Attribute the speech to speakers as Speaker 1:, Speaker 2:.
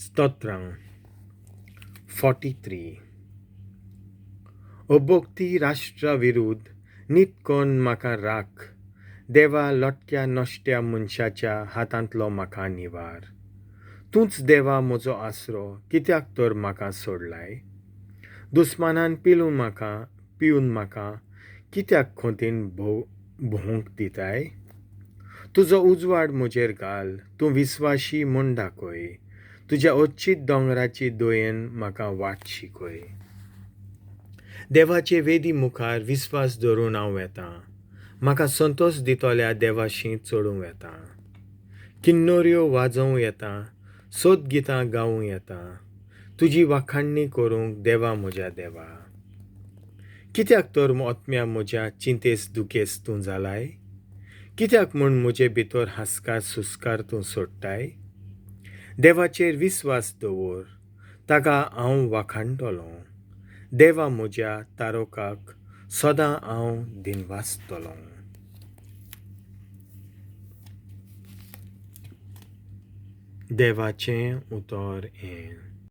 Speaker 1: स्तोत्रां 43. अभक्ती राष्ट्रा विरुद्ध नीत कोन्न म्हाका राख, देवा लटक्या नश्ट्या मनशाच्या हातांतलो म्हाका निवार. तूंच देवा म्हजो आसरो, कित्याक तर म्हाका सोडलाय? दुस्मानान पिवन म्हाका कित्याक खोंतीन भोवंक दिताय? तुजो उजवाड म्हजेर घाल, तूं विस्वाशी म्हूण दाखय. तुज्या अच्चीत दोंगराची दयेन म्हाका वाट शिकय. देवाचे वेदी मुखार विस्वास धरून हांव वेतां, म्हाका संतोश दितल्या देवाशी चडूं येता. किन्नोऱ्यो वाजोवं येता, सोद गितां गावूं येता, तुजी वाखाणणी करूंक देवा म्हज्या देवा. कित्याक तर आत्म्या म्हज्या चिंतेस दुखेस तूं जालाय? कित्याक म्हूण म्हजे भितर हांसकार सुस्कार तूं सोडटाय? देवाचेर विस्वास दवर, ताका हांव वाखाणटलो. देवा म्हज्या तारोकाक सदां हांव दिनवासतलो. देवाचें उतर हें.